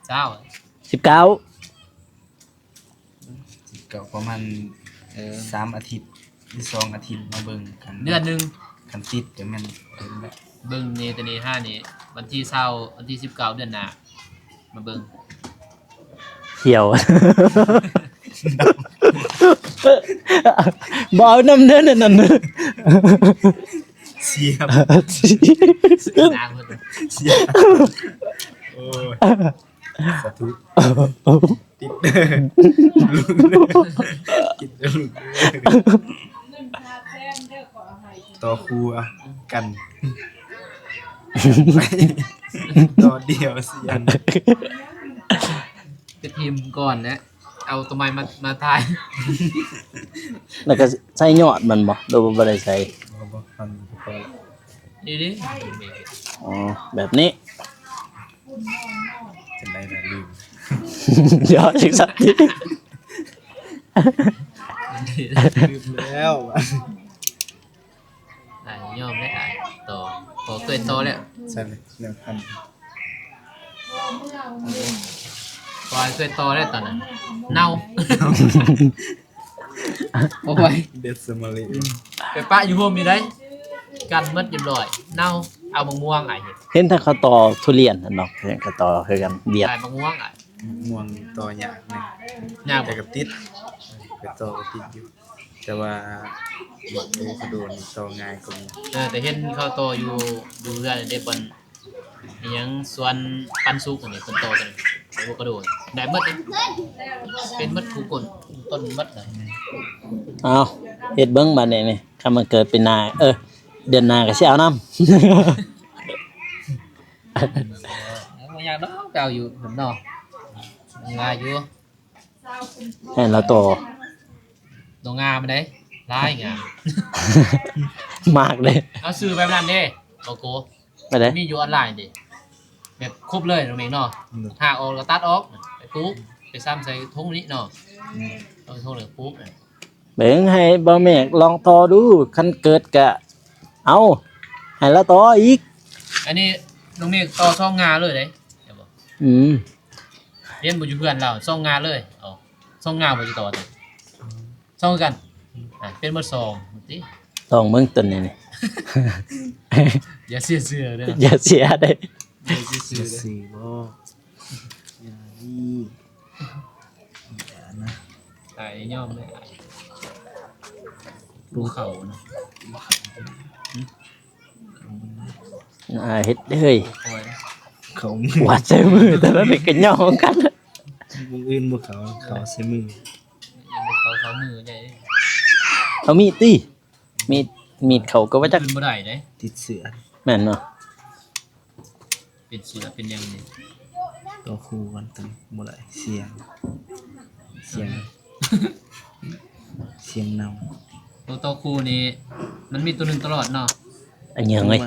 ຊາວ ສິບເກົ້າ ສິບເກົ້າ ປະມານ ເອີ ສາມອາທິດ ຫຼື ສອງອາທິດ ມາເບິ່ງກັນ ເດືອນໜຶ່ງ ຄັນຕິດກໍແມ່ນເບິ່ງແຫຼະ ເບິ່ງນີ້ ແຕ່ນີ້ຫານີ້ ວັນທີຊາວ ວັນທີສິບເກົ້າ ເດືອນໜ້າ ມາເບິ່ງ ຂຽວ ບໍ່ເອົານຳເດີ ນັ້ນ ເສຍ ເສຍ ເສຍ ໂອ້ຍ ສາທຸ ຕິດເດີ ຕິດເດີ ຕໍ່ຄູ່ ອ່ະ ກັນ ຕໍ່ດຽວ ສຽນ ໄປຖິ້ມກ່ອນແຫຼະ ເອົາໂຕໃໝ່ມາ ມາຖ່າຍ ແລ້ວກໍໃສ່ຍອດມັນບໍ່ ຫຼືວ່າບໍ່ໄດ້ໃສ່? ບໍ່ ບໍ່ ມັນບໍ່ພໍແລ້ວ ນີ້ເດ້ ອໍ ແບບນີ້ ຈັ່ງໃດລະລືມ ດຽວ ຈັ່ງຊັ້ນຕິ ລືມແລ້ວ ອ້າຍຍອມແລ້ວ ອ້າຍຕໍ່ ຂໍເຄີຍຕໍ່ແລ້ວ ໃສ່ແລ້ວ ໜຶ່ງພັນ ຂໍເຄີຍຕໍ່ແລ້ວຕອນນັ້ນ ເນົ່າ ໂອ້ຍ ເດັດສະມາລີ ໄປປະຢູ່ໂຮມຢູ່ໃດ ກັນໝົດຮຽບຮ້ອຍ ເນົ່າ ເອົາໝາກມ່ວງ ອ້າຍເຫັນ ເຫັນທາງເຂົາຕໍ່ທຸລຽນຫັ້ນເນາະ ເຫັນເຂົາຕໍ່ຄືກັນ ວຽດ ຂາຍໝາກມ່ວງ ອ້າຍ ໝາກມ່ວງຕໍ່ຍາກ ຍາກ ແຕ່ກໍຕິດ ໄປຕໍ່ກໍຕິດຢູ່ ແຕ່ວ່າໝາກໂອຄາໂດນີ້ຕໍ່ງ່າຍກວ່າໝູ່ ເອີ ແຕ່ເຫັນເຂົາຕໍ່ຢູ່ ຢູ່ເຮືອນເດ້ ບ່ອນອີຫຍັງ ສວນປັນສຸກ ອັນນີ້ເພິ່ນຕໍ່ຕົວນີ້ ໂອຄາໂດໄດ້ໝົດເດ້ ເປັນໝົດຄູ່ຕົ້ນ ຕົ້ນໝົດເລີຍ ເອົາ ເຮັດເບິ່ງບາດນີ້ນີ້ ຄັນມັນເກີດປີໜ້າ ເອີ ເດືອນໜ້າກໍຊິເອົານຳ ບໍ່ຍາກດອກ ເອົາຢູ່ເນາະ ງ່າຍຢູ່ ໃຫ້ລາວຕໍ່ ໂຕງາມເດ້ ຫຼາຍງາມ ໝາກເດ້ ເອົາຊື່ແບບນັ້ນເດ້ ໂລໂກ້ ແບບໃດ? ມີຢູ່ອອນລາຍເດ້ ແບບຄົບເລີຍ ນ້ອງເມັງເນາະ ອືມ ຫາກອອກແລ້ວຕັດອອກ ໄປປູກ ໄປຊຳໃສ່ຖົງນີ້ເນາະ ອືມ ເອົາຖົງແລ້ວປູກ ເບິ່ງໃຫ້ບ່າວເມກລອງຕໍ່ດູ ຄັນເກີດກະເອົາ ໃຫ້ລາວຕໍ່ອີກ ອັນນີ້ນ້ອງເມກຕໍ່ສອງງ່າເລີຍເດ້ ເຫັນບໍ່? ອືມ ຮຽນບໍ່ຢູ່ເຮືອນລາວ ສອງງ່າເລີຍ ເອົາ ສອງງ່າບໍ່ຊິຕໍ່ຕິ ສອງຄືກັນ ອ່າ ເປັນໝົດສອງຕິ ລອງເບິ່ງຕົວນີ້ນີ້ ຢ່າເສຍຊື່ເດີ ຢ່າເສຍເດ້ ຢ່າເສຍຊື່ເດີ ບໍ່ ຢ່າດີ ຢ່ານະ ອ້າຍຍອມເລີຍ ບໍ່ເຂົ້ານະ ອາ ເຮັດເຮີ້ຍ ເຂົ້າມື ຫວາດໃສ່ມື ຕອນນັ້ນກໍຍ້ອງກັນ ມື້ອື່ນບໍ່ເຂົ້າ ເຂົ້າໃສ່ມື ເຂົ້າ ເຂົ້າມືໃຫຍ່ ເອົາມີດຕິ ມີດ ມີດເຂົ້າກໍວ່າຈັກ ອື່ນບໍ່ໄດ້ເດ້ ຕິດເຊື້ອ ແມ່ນເນາະ ເປັນເສືອເປັນຫຍັງນີ້ ຕໍ່ຄູ່ກັນຕົວນີ້ບໍ່ໄດ້ ສຽງ ສຽງ ສຽງເນົ່າ ໂຕຕໍ່ຄູ່ນີ້ມັນມີຕົວໜຶ່ງຕະຫຼອດເນາະ ອັນຫຍັງເອີຍ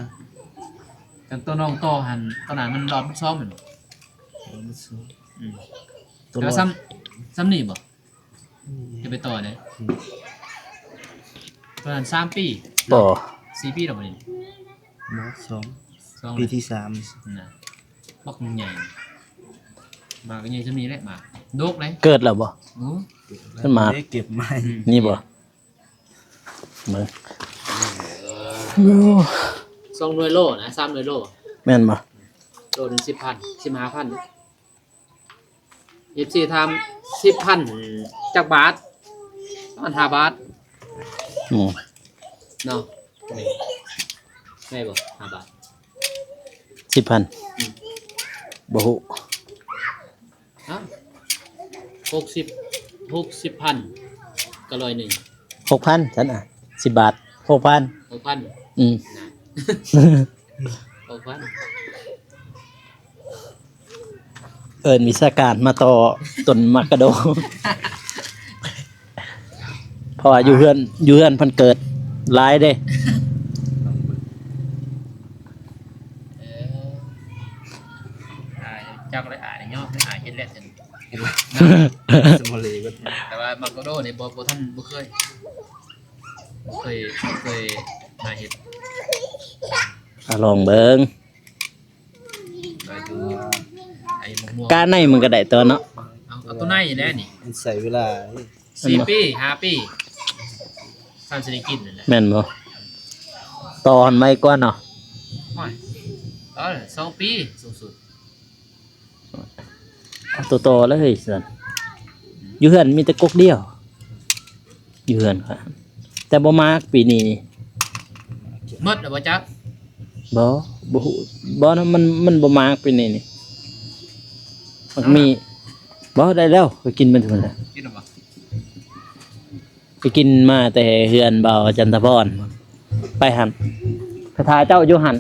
ຄັນຕົວນ້ອງຕໍ່ຫັ້ນ ຕອນນັ້ນມັນລອດມັນຊອມແມ່ນບໍ່? ລອດມັນຊອມ ອືມ ຕົວ ແຕ່ວ່າ ລອດ ສ່ຳ ສ່ຳນີ້ບໍ່? ອືມ ຈະໄປຕໍ່ໃດ ອືມ ປະມານສາມປີ ບໍ່ ສີ່ປີແລ້ວບໍ່ນີ້ ບໍ່ ສອງ ສອງ ປີທີສາມ ນະ ບັກໃຫຍ່ ໝາກກໍໃຫຍ່ສ່ຳນີ້ແຫຼະ ໝາກ ດົກເດ້ ເກີດແລ້ວບໍ່? ໂອ້ ເພິ່ນມາ ເກັບໃໝ່ ອືມ ນີ້ບໍ່? ເບິ່ງ ສອງໜ່ວຍໂລນະ ສາມໜ່ວຍໂລ ແມ່ນບໍ່? ໂລໜຶ່ງສິບພັນ ສິບຫ້າພັນ. ເອັຟຊີຖາມ ສິບພັນຈັກບາດ? ປະມານຫ້າບາດ ອືມ ເນາະ ແມ່ນບໍ່? ຫ້າບາດ ສິບພັນ ອືມ ບໍ່ຮູ້ ຮະ ຫົກສິບ ຫົກສິບພັນ ກໍຮ້ອຍໜຶ່ງ ຫົກພັນຊັ້ນອະ ສິບບາດ ຫົກພັນ ຫົກພັນ ອືມ ຫົກພັນ. ເອີ້ນວິຊາການມາຕໍ່ຕົ້ນໝາກກະໂດ ເພາະວ່າຢູ່ເຮືອນ ຢູ່ເຮືອນເພິ່ນເກີດຫຼາຍເດ້ ເອີ ອາຍ ຈັກແລ້ວ ອາຍຍອມ ອາຍເຮັດແລ້ວ ແຕ່ວ່າໝາກກະໂດນີ້ບໍ່ ບໍ່ທັນ ບໍ່ເຄີຍ ບໍ່ເຄີຍ ບໍ່ເຄີຍມາເຮັດ ອາ ລອງເບິ່ງ. ກະໃນມັນກະໄດ້ຕົວເນາະ ເອົາ ເອົາຕົວໃນແຫຼະນີ້ ມັນໃຊ້ເວລາ ສີ່ປີ ຫ້າປີ ຊັ້ນຊິໄດ້ກິນນັ້ນແຫຼະ ແມ່ນບໍ່? ຕໍ່ຫັ້ນໄວກວ່າເນາະ ໂອ້ຍ ເອີ ສອງປີສູງສຸດ ເອົາໂຕຕໍ່ເລີຍຊັ້ນ ຢູ່ເຮືອນມີແຕ່ກົກດຽວ ຢູ່ເຮືອນຂ້ອຍ ແຕ່ບໍ່ໝາກປີນີ້ ໝົດແລ້ວບໍ່ຈັກ? ບໍ່ ບໍ່ຮູ້ ບໍ່ນະ ມັນ ມັນບໍ່ໝາກປີນີ້ນີ້ ໝາກມີ ບໍ່ ໄດ້ແລ້ວ ຂ້ອຍກິນມັນທຸກມື້ແລ້ວ ກິນແລ້ວບໍ່? ໄປກິນມາແຕ່ເຮືອນບ່າວຈັນທະພອນ ໄປຫັ້ນ ໄປຖ້າເຈົ້າຢູ່ຫັ້ນ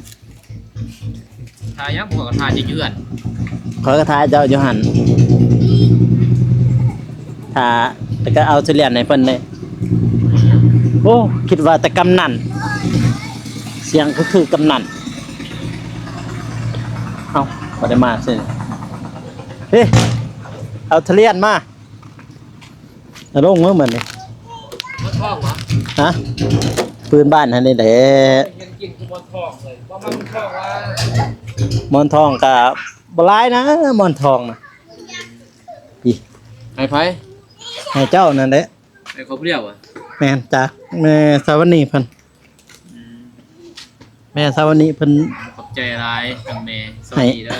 ຖ້າຫຍັງ? ພວກກໍຖ້າຢູ່ເຮືອນ ຂ້ອຍກໍຖ້າເຈົ້າຢູ່ຫັ້ນ ຖ້າ ແລ້ວກໍເອົາທຸລຽນໃຫ້ເພິ່ນເດ້ ໂອ້ ຄິດວ່າແຕ່ກຳນັນ ສຽງຄື ຄືກຳນັນ ເອົ້າ ບໍ່ໄດ້ມາຊື່ ເອີ ເອົາທຸລຽນມາ. ອາລົງມາເໝືອນນີ້ ໝອນທອງຫວາ? ຮະ? ພື້ນບ້ານຫັ້ນນີ້ແຫຼະ ເຫັນກິນຄືໝອນທອງເລີຍ ບໍ່ມັນທອງວ່າ ໝອນທອງກະບໍ່ຫຼາຍນະ ໝອນທອງນະ ອີ ໃຫ້ໃຜ? ໃຫ້ເຈົ້ານັ້ນແຫຼະ ໃຫ້ເຂົາຜູ້ດຽວຫວາ? ແມ່ນ ຈາກແມ່ສາວວັນນີເພິ່ນ. ອືມ ແມ່ສາວວັນນີເພິ່ນ ຂອບໃຈຫຼາຍທາງແມ່ ສະຫວັດດີເດີ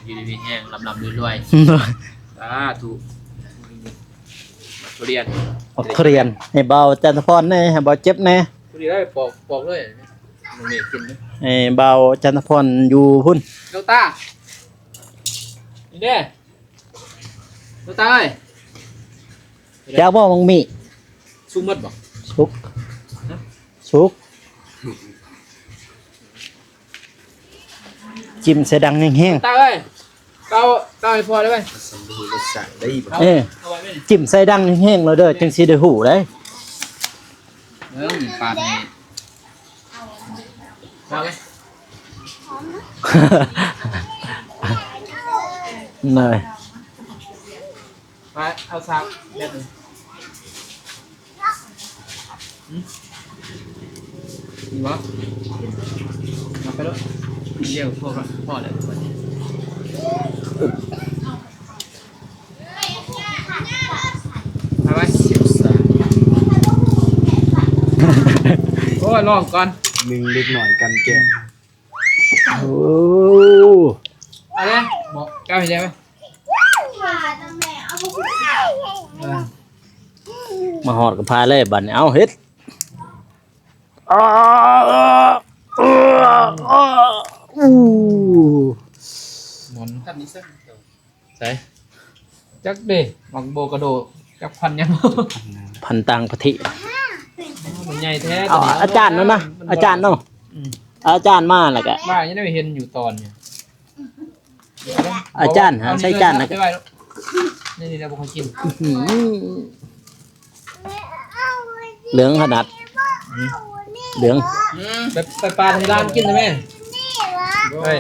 ຢູ່ດີມີແຮງ ລ່ຳໆລວຍໆ ສາທຸ ທຸລຽນ ອອກທຸລຽນໃຫ້ບ່າວຈັນທະພອນແດ່ ໃຫ້ບ່າວເຈັບແດ່ ພໍດີໄດ້ ປອກ ປອກເລີຍ ນ້ອງເມກິນເດີ ໃຫ້ບ່າວຈັນທະພອນຢູ່ພຸ້ນ ດອກຕາ ນີ້ເດ້ ດອກຕາເອີຍ ຢາກບໍ່ ມັກມີ ສຸກໝົດບໍ່? ສຸກ ຮະ? ສຸກ ຈິ້ມໃສ່ດັງແຮງໆ ຕາເອີຍ ເອົາ ເອົາໃຫ້ພໍ່ໄດ້ໄວ ເອີ ຈິ້ມໃສ່ດັງແຮງໆ ໂລດເດີ ຈັ່ງຊິໄດ້ຮູ້ໄດ ເອີ ປາດນີ້ ຕາເອີຍ ເອີຍ ໄປເອົາສາກແບບໜຶ່ງ ຫຶ ມີບໍ່? ເອົາໄປໂລດ ດຽວພວກ ພໍແລ້ວ ໄປໄປ ໂອ້ຍ ລອງກ່ອນ ໜຶ່ງເດັກນ້ອຍກັນແກ້ງ ໂອ້ ເອົາເລີຍ ເອົາໃຫ້ໄດ້ໄວ ມາຮອດກໍພາເລີຍບາດນີ້ ເອົາເຮັດ ໝອນ ໃສ ຈັກເດ້ ໝາກໂບກະໂດ ຈັກພັນຫຍັງ ພັນຕ່າງປະເທດ ມັນໃຫຍ່ແທ້ ເອົາ ອາຈານນັ້ນນະ ອາຈານເນາະ ອືມ ອາຈານມາແລ້ວກະ ວ່າຍັງໄດ້ເຫັນຢູ່ຕອນນີ້ ອາຈານຫາໃສ່ຈານນະ ນີ້ໆ ແລ້ວບໍ່ຄ່ອຍກິນ ອື ເຫຼືອງຂະໜາດ ອື ເຫຼືອງ ອື ໄປ ໄປປາດໃຫ້ຫຼານກິນນະແມ່ ເອີ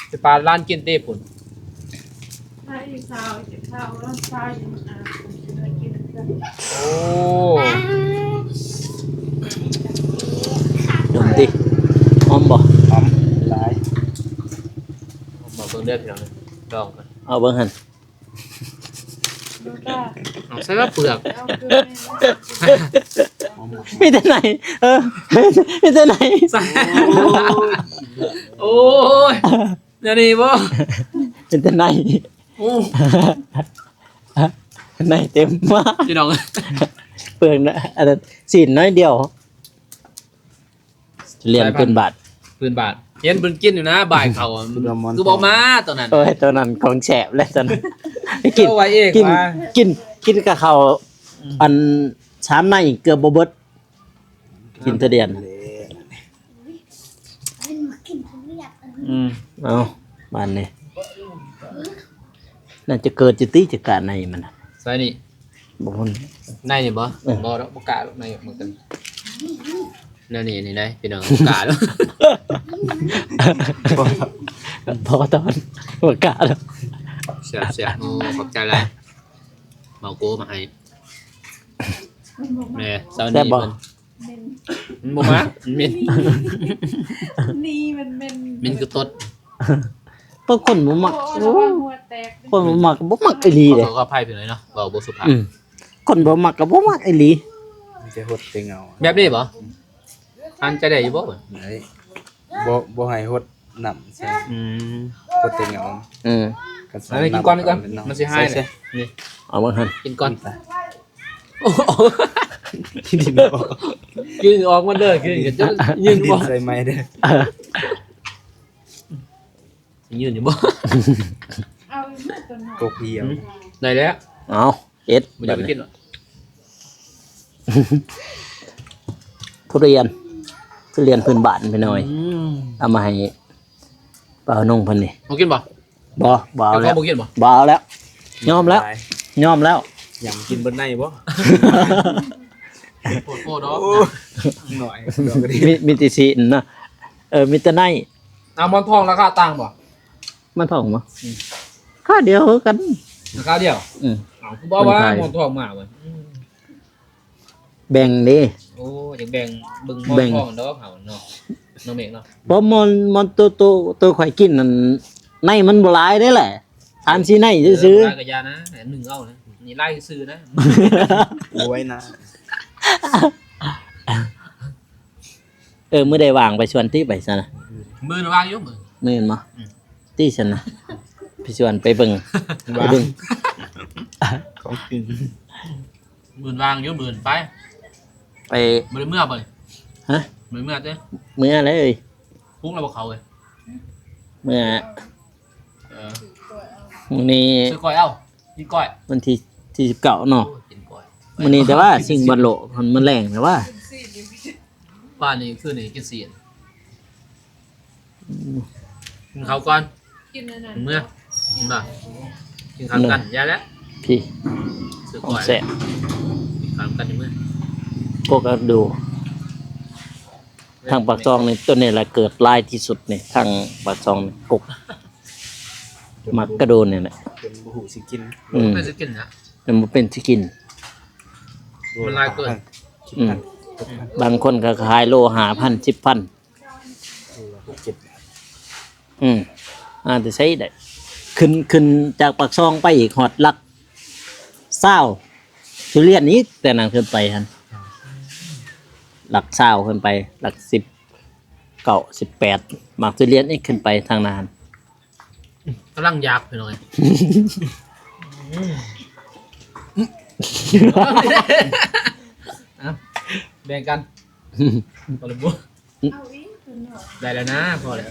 ໄປປາດຫຼານກິນເຕພຸ້ນ ໂອ້ ດົນຕິ ຫອມບໍ່? ຫອມຫຼາຍ ມາເບິ່ງເດີພີ່ນ້ອງ ລອງກ່ອນ ເອົາເບິ່ງຫັ້ນ ເອົາໃສ່ວ່າເປືອກ ເອົາເກືອແມ່ນ ມີແຕ່ໃນ ເອີ ມີແຕ່ໃນ ໃສ່ ໂອ້ຍ ແນວນີ້ບໍ່ ມີແຕ່ໃນ ໂອ້ ໃນເຕັມມາ ພີ່ນ້ອງ ເປືອກນະ ອັນນັ້ນ ຊີ້ນໜ້ອຍດຽວ ທຸລຽນພື້ນບ້ານ ພື້ນບ້ານ ເຫັນເພິ່ນກິນຢູ່ນະ ບ່າຍເຂົ້າ ຄືບໍ່ມາຕອນນັ້ນ ໂອ້ຍ ຕອນນັ້ນຂອງແຊບແຫຼະຕອນນັ້ນ ກິນ ເອົາໄວ້ເອງ ກິນ ວ່າ ກິນ ກິນກັບເຂົ້າ ອືມ ອັນ ຊາມໃນເກືອບບໍ່ເບິດ ກິນທຸລຽນ ອືມ ເອົາ ບາດນີ້ ໜ້າຈະເກີດຢູ່ຕິ ຈະກະໃນມັນ ໃສ່ນີ້ ບໍ່ ໃນນີ້ບໍ່ ເອີ ບໍ່ດອກ ບໍ່ກະດອກ ໃນມັນກໍ ແນວນີ້ນີ້ໄດ໋ພີ່ນ້ອງ ບໍ່ກະດອກ ພໍຕອນ ບໍ່ກະດອກ ແຊບໆ ໂອ້ ຂອບໃຈຫຼາຍ ເມົາໂກມາໃຫ້ ແມ່ເຊົ້ານີ້ ແຊບບໍ່? ເພິ່ນ ມັນບໍ່ມາ ມັນເໝັນ ນີ້ມັນເໝັນ ເໝັນຄືຕົດ ບາງຄົນບໍ່ມັກ ໂອ້ ໂອ້ ລະວັງຫົວແຕກ ຄົນບໍ່ມັກ ບໍ່ມັກອີ່ຫຼີເດ້ ຂໍໂທດຂໍອະໄພພີ່ນ້ອງເນາະ ເວົ້າບໍ່ສຸພາບ ອືມ ຄົນບໍ່ມັກກໍບໍ່ມັກອີ່ຫຼີ ມີແຕ່ຫົດແຕ່ເຫງົາ ແບບນີ້ບໍ່? ອັນຈະໄດ້ຢູ່ບໍ່? ໄດ້ ບໍ່ ບໍ່ໃຫ້ຫົດນ້ຳໃສ່ ອືມ ຫົດແຕ່ເຫງົາ ອືມ ກັນໃສ່ ເອົາໄປກິນກ່ອນ ກິນກ່ອນ ມັນຊິຫາຍ ໃສ່ ໃສ່ ນີ້ ເອົາມາຫັ້ນ ກິນກ່ອນ ໂອ້ໂຫ ກິນອອກ ກິນອອກມາເດີ ກິນ ກິນ ຢືນບໍ່ ໃສ່ໄມ້ເດີ ຊິຢືນຢູ່ບໍ່? ເອົາຢູ່ຕົວນ້ອຍ ກົກດຽວ ໄດ້ແລ້ວ ເອົາ ເອັດ ບໍ່ຢາກໄປກິນ ທຸລຽນ ທຸລຽນພື້ນບ້ານພີ່ນ້ອງ ອືມ ເອົາມາໃຫ້ປ້ານງເພິ່ນນີ້ ບໍ່ກິນບໍ່? ບໍ່ ບໍ່ເອົາແລ້ວ ບໍ່ກິນບໍ່? ບໍ່ເອົາແລ້ວ ຍອມແລ້ວ ຍອມແລ້ວ ຫຍັງກິນເບິດໃນບໍ່? ໂພດໂພດດອກ ໂອ້ ໜ້ອຍ ມີ ມີແຕ່ຊີ້ນເນາະ ເອີ ມີແຕ່ໃນ ເອົາ ໝອນທອງລາຄາຕ່າງບໍ່? ໝອນທອງບໍ່? ອືມ ລາຄາດຽວຄືກັນ ລາຄາດຽວ ອືມ ເອົາ ຄືບໍ່ວ່າ ໝອນທອງມາເວີຍ ອືມ ແບ່ງເດ້ ໂອ້ ຢາກແບ່ງເບິ່ງໝອນທອງດອກເຮົາເນາະ ນ້ອງເມກເນາະ ເພາະໝອນ ໝອນໂຕ ໂຕ ໂຕຂ້ອຍກິນນັ້ນ ໃນມັນບໍ່ຫຼາຍເດ້ແຫຼະ ສາມສີ່ໃນຊື່ໆ ເອີ ບໍ່ຫຼາຍກໍຢ່ານະ ໜຶ່ງເອົານະ ນີ້ຫຼາຍຊື່ນະ ໂອ້ຍນະ. ເອີ ມື້ໃດວ່າງໄປຊວນຕິ ໄປຊະນະ ມື້ອື່ນວ່າງຢູ່ ມື້ ມື້ອື່ນບໍ່? ອືມ ຕິຊັ້ນນະ ໄປຊວນໄປເບິ່ງ ວ່າງ ໄປເບິ່ງ ຂອງກິນ ມື້ອື່ນວ່າງຢູ່ ມື້ອື່ນໄປ ໄປ ບໍ່ໄດ້ເມືອບໍ່ນີ້? ຮະ? ບໍ່ໄດ້ເມືອຕິ? ເມືອເລີຍ ປຸກແລ້ວບໍ່ເຂົ້າເວີຍ? ເມືອ ເອີ ມື້ນີ້ ຊື້ກ້ອຍເອົາ ກິນກ້ອຍ ວັນທີ ທີສິບເກົ້າເນາະ ໂອ້ຍ ກິນກ້ອຍ ມື້ນີ້ແຕ່ວ່າຊິງບອນໂລກ ມື້ແລງແຕ່ວ່າ ວານນີ້ຄືນນີ້ກິນຊີ້ນ ອືມ ກິນເຂົ້າກ່ອນ ກິນອັນນັ້ນ ເມືອ ກິນບໍ່ ກິນເຂົ້ານຳກັນ ຢ່າແລ້ວ ພີ້ ຊື້ກ້ອຍ ຂອງແຊບ ກິນເຂົ້ານຳກັນ ເມືອ ໂກກະດູ ທາງປາກຊ່ອງນີ້ ໂຕນີ້ລະເກີດຫຼາຍທີ່ສຸດນີ້ ທາງປາກຊ່ອງນີ້ ກົກ ໝາກກະໂດນນີ້ແຫຼະ ຈົນບໍ່ຮູ້ຊິກິນ ອືມ ບໍ່ຮູ້ຊິກິນນະ ມັນບໍ່ເປັນຊິກິນ ມັນຫຼາຍເກີນ ອືມ ບາງຄົນກໍຂາຍໂລຫ້າພັນ ສິບພັນ ໂລລະຫົກເຈັດບາດ ອືມ ອາດຈະໃຊ້ໄດ້ ຂຶ້ນ ຂຶ້ນຈາກປາກຊ່ອງໄປອີກຮອດຫຼັກຊາວ ທຸລຽນອີກ ແຕ່ນັ້ນຂຶ້ນໄປຫັ້ນ ຫຼັກຊາວຂຶ້ນໄປ ຫຼັກສິບເກົ້າ ສິບແປດ ໝາກທຸລຽນອີກຂຶ້ນໄປທາງນັ້ນ ກຳລັງຢາກ ພີ່ນ້ອງເອີຍ ເອົາ ແບ່ງກັນ ບໍ່ລະບໍ່ ອືມ ໄດ້ແລ້ວນະ ພໍແລ້ວ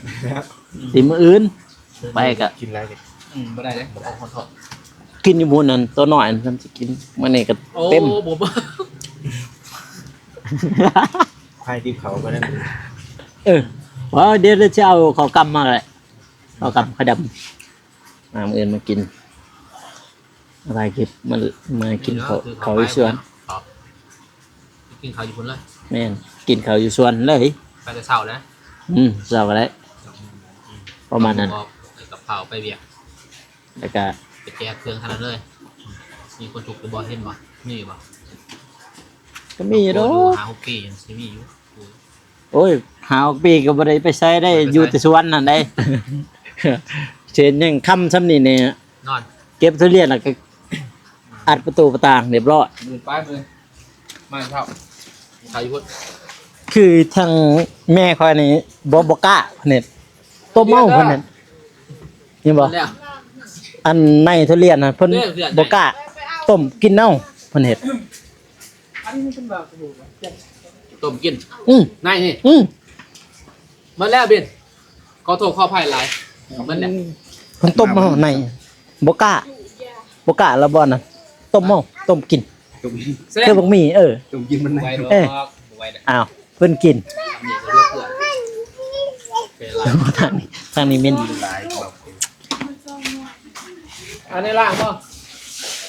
ຊິມື້ອື່ນ ໄປກະກິນຫຼາຍ ອືມ ບໍ່ໄດ້ເດ້ ບໍ່ເອົາຮອດທອດ ກິນຢູ່ໝູ່ນັ້ນ ໂຕນ້ອຍນັ້ນຊິກິນ ມື້ນີ້ກະເຕັມ ໂອ້ ບໍ່ ບໍ່ ໃຫ້ຕິບເຂົ້າກໍໄດ້ ເອີ ວ່າດຽວ ດຽວຊິເອົາເຂົ້າກ່ຳມາແຫຼະ ເຂົ້າກ່ຳ ເຂົ້າດຳ ມາມື້ອື່ນມາກິນ ຖ່າຍຄລິບ ມາ ມາກິນເຂົ້າ ເຂົ້າຢູ່ສວນ ກິນເຂົ້າຢູ່ພຸ້ນເລີຍ ແມ່ນ ກິນເຂົ້າຢູ່ສວນເລີຍ ໄປແຕ່ເຊົ້າເລີຍ ອືມ ເຊົ້າກໍໄດ້ ອືມ ປະມານນັ້ນ ກັບເຂົ້າໄປວຽກ ແລ້ວກະ ໄປແຈກເຄື່ອງເທົ່ານັ້ນເລີຍ ມີຄົນທຸກຫຼືບໍ່ ເຫັນບໍ່ ມີຢູ່ບໍ່? ກໍມີຢູ່ດອກ ໂອ້ ຫ້າຫົກປີຍັງຊິມີຢູ່ ໂອ້ຍ ຫ້າຫົກປີກໍບໍ່ໄດ້ໄປໃສໄດ້ ບໍ່ໄດ້ໄປໃສ ຢູ່ແຕ່ສວນຫັ້ນໃດ ເຫັນຍັງຄ່ຳຊ່ຳນີ້ແນ່ ນອນ ເກັບທຸລຽນແລ້ວກໍ ອືມ ອັດປະຕູປະຕ່າງຮຽບຮ້ອຍ. ມື້ໄປມື້ມາເຊົ້າ ຂາຍຢູ່ພຸ້ນ. ຄືທາງແມ່ຂ້ອຍນີ້ບໍ່ ບໍ່ກ້າເພິ່ນເຮັດ ຕົ້ມເອົາເພິ່ນເຮັດ ເຫັນບໍ່? ແລ້ວ ອັນໃນທຸລຽນຫັ້ນເພິ່ນ ເດ້ ເພື່ອນ ບໍ່ກ້າ ຕົ້ມກິນເອົາເພິ່ນເຮັດ. ຕົ້ມກິນ ອືມ ໃນນີ້ ອືມ ໝົດແລ້ວບິນ ຂໍໂທດຂໍອະໄພຫຼາຍ ໝົດແລ້ວ. ເພິ່ນຕົ້ມເອົາໃນ ບໍ່ກ້າ ບໍ່ກ້າລະບໍ່ນັ້ນ ຕົ້ມເອົາ ຕົ້ມກິນ ຕົ້ມກິນ ຄືບັກໝີ່ ເອີ ຕົ້ມກິນມັນໃນ ເອີ ບໍ່ໄຫວດອກ ເອີ ບໍ່ໄຫວດອກ. ອ້າວ ເພິ່ນກິນ ທາງນີ້ ທາງນີ້ເໝັນ ອັນນີ້ລ້າງບໍ່?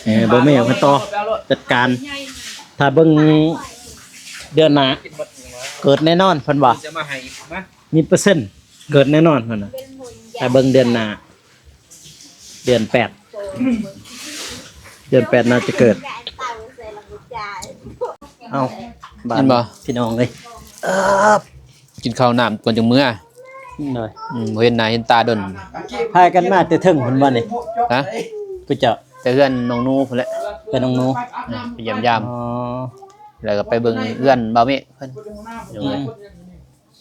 ເອີ ບໍ່ແມ່ນ ເພິ່ນຕໍ່ຈັດການ ຖ້າເບິ່ງເດືອນໜ້າ ເກີດແນ່ນອນເພິ່ນວ່າ ຈະມາໃຫ້ອີກ ມາ ມີເປີເຊັນເກີດແນ່ນອນຫັ້ນນະ. ຖ້າເບິ່ງເດືອນໜ້າ ເດືອນແປດ ເດືອນແປດໜ້າຈະເກີດ. ເອົ້າ ບາດ ເຫັນບໍ່ ພີ່ນ້ອງເອີຍ ກິນເຂົ້ານ້ຳກ່ອນຈັ່ງເມືອ. ໂດຍ ອືມ ບໍ່ເຫັນໜ້າເຫັນຕາດົນ. ພາກັນມາແຕ່ເທິງພຸ້ນບໍ່ນີ້? ຮະ? ຜູ້ເຈົ້າ ແຕ່ເຮືອນນ້ອງໜູພຸ້ນແຫຼະ. ເຮືອນນ້ອງໜູ ອືມ ໄປຢ້ຽມຢາມ. ອໍ ແລ້ວກໍໄປເບິ່ງເຮືອນບ່າວເມກເພິ່ນ. ອືມ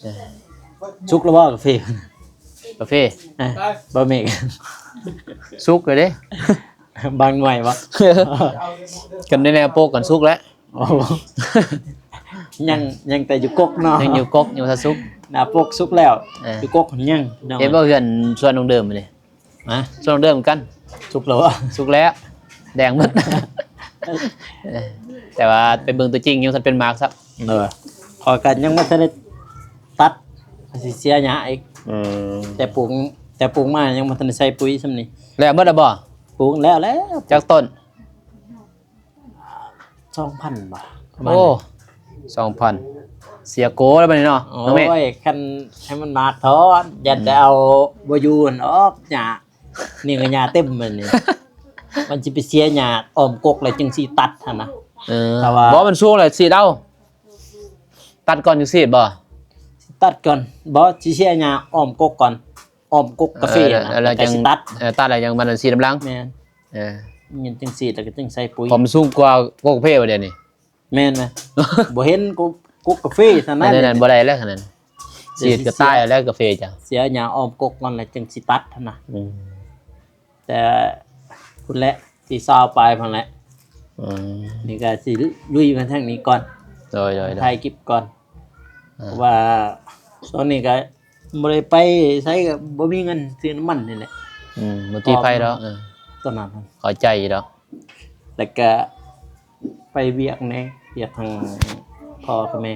ເອີ ສຸກແລ້ວບໍ່ກາເຟ? ກາເຟ ເອີ ບໍ່ເມກ ສຸກແລ້ວເດ້ ບາງໜ່ວຍບໍ່? ກັນໄດ້ແນວໂປກກັນສຸກແລ້ວ. ອໍ ຍັງ ຍັງແຕ່ຢູ່ກົກເນາະ ຍັງຢູ່ກົກ ຍັງບໍ່ທັນສຸກ. ໜ້າປົກສຸກແລ້ວ ເອີ ຢູ່ກົກຍັງ. ເຫັນບໍ່ເຮືອນສວນນ້ອງເດີມນີ້? ຮະ? ຊ່ວງເລີ່ມກັນ ສຸກແລ້ວບໍ່? ສຸກແລ້ວ ແດງໝົດ. ແຕ່ວ່າໄປເບິ່ງຕົວຈິງຍັງບໍ່ທັນເປັນໝາກຊ້ຳ. ເອີ ຂ້ອຍກໍຍັງບໍ່ທັນໄດ້ຕັດ ຊິເສຍຫຍ້າອີກ. ອືມ ແຕ່ປູກ ແຕ່ປູກມາຍັງບໍ່ທັນໄດ້ໃສ່ປຸຍຊ້ຳນີ້. ແລ້ວໝົດແລ້ວບໍ່? ປູກແລ້ວແລ້ວ. ຈັກຕົ້ນ? ສອງພັນບໍ່? ປະມານ ໂອ້ ສອງພັນ ເສຍໂກແລ້ວບັດນີ້ເນາະ. ໂອ້ຍ ນ້ອງເມກ ຄັນໃຫ້ມັນມາກຖອນ ຢ້ານແຕ່ເອົາບໍ່ຢູ່ຫັ້ນອອກ ຫຍ້າ ນີ້ກໍຫຍ້າເຕັມບັດນີ້. ມັນຊິໄປເສຍຫຍ້າອ້ອມກົກແລ້ວຈຶ່ງຊິຕັດຫັ້ນນະ. ເອີ ແຕ່ວ່າ ບໍ່ ມັນສູງແລ້ວສີດເອົາ ຕັດກ່ອນຈຶ່ງສີດບໍ່? ຊິຕັດກ່ອນ ບໍ່ ຊິເສຍຫຍ້າອ້ອມກົກກ່ອນ ອ້ອມກົກກາເຟຫັ້ນນະ ແລ້ວ ແລ້ວ ແລ້ວຈັ່ງຊິຕັດ. ເອີ ຕັດແລ້ວຈັ່ງມັນສີດນຳຫຼັງ. ແມ່ນ. ເອີ ມັນຈຶ່ງສີດແລ້ວກໍຈຶ່ງໃສ່ປຸຍ. ຄວາມສູງກວ່າກົກກາເຟບໍ່ດຽວນີ້? ແມ່ນແຫຼະ ບໍ່ເຫັນກົກ ກົກກາເຟຊັ້ນນະ. ນັ້ນ ນັ້ນ ນັ້ນບໍ່ໄດ້ແລ້ວ ຂະໜາດນັ້ນ ເດ ສີດກໍຕາຍແລ້ວກາເຟເຈົ້າ. ເສຍຫຍ້າອ້ອມກົກກ່ອນແລ້ວຈຶ່ງຊິຕັດຫັ້ນນະ. ອືມ ແຕ່ພຸ້ນແຫຼະ ສີ່ສິບປາຍພຸ້ນແຫຼະ. ອືມ ນີ້ກໍຊິລຸຍມາທາງນີ້ກ່ອນ. ໂດຍ ໂດຍ ໂດຍ ຖ່າຍຄລິບກ່ອນ. ອ່າ ເພາະວ່າຊ່ວງນີ້ກໍບໍ່ໄດ້ໄປໃສ ກໍບໍ່ມີເງິນຊື້ນ້ຳມັນນີ້ແຫຼະ. ອືມ ບໍ່ຕິໄຟດອກ. ເອີ ຕອນນັ້ນເຂົ້າໃຈຢູ່ດອກ. ແລ້ວກະໄປວຽກແດ່ ວຽກທາງພໍ່ກັບແມ່